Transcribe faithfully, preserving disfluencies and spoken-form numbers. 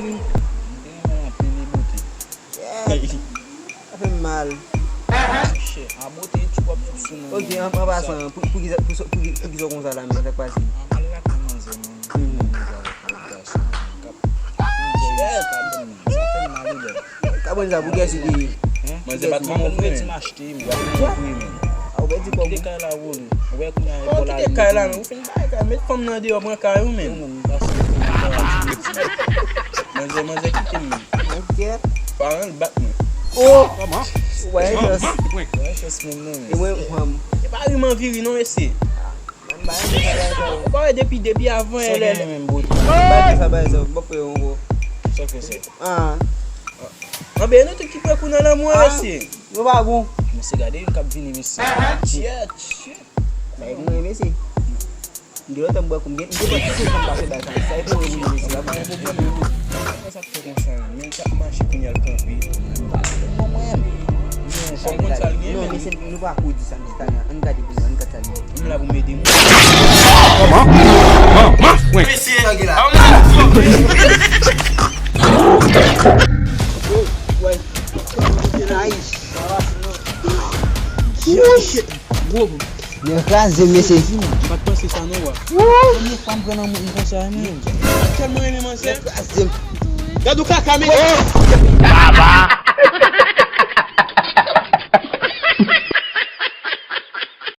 Mwen te renmen anpil li bote. Sa fè m mal. Monchè, a bote YouTube ap sou mwen. Ok, an, an pasan, pou, pou ki sa, pou, sa- pou ki, pou ki sa w konsa la, men, sa k pase? An, al lakay manzè, man. Mhm. Manzè avèk lòt gason, man. K ap, manzè, sa fè m mal, wi, bèl. Kabòn sa pou kiyès li te ye? Manzè pa t manman w vre, men. Ou pèdi m achte, men. Ou pèdi kòb ou. Kite kay la, vole. Ou wè kounye a, ou kite kay la, men. Ou fin bay kay, met fanm nan deyò, pran kay ou, men. Ou menm, pase. Manzè, manzè kite m, men. Manzè. Paran l bat mwen. Oh! Kòman? Ou pa gen chans. Ou pa gen chans menm, non, men. E mwen, mwen. E pa ri m anvi ri, non, mesye. Ou pa wè depi, depi avan, sa lè gen menm bout. Bay sa, bay sa, m p ap fè yon gwo. Sa fè sa. Ah. Anben, nou tout ki pran kou nan lanmou an, mesye. Yo pa bon. Mesye, gade youn k ap vini, mesye. Shit, shit. Bay mwen, mesye. M gen lontan m bwè kou, m gen, m gen pati senkant m pa fè bay sa. Sa e pou mwen, mesye. Sa pa yon pwoblèm, non. Sa k fè konsa, men l t ap mache kounye a l kanpe. Mwen, mwen. Non, fò m konn sa l gen, non, men. Mesye, nou pa kou di sa, mesye Tanya. Ann gade pou nou, ann gade sa l gen. M la pou m ede moun. Kòman? Kòman? Mwen. Mesye, sa gen la. Wè. Nice. Shit. Gwo. Yo kraze m, mesye. M pa t panse sa non, wa. Premye fwa m pran nan moun konsa, men. M tèlman renmen manzè. Yo kraze m. Gad ou kaka, men. Baba.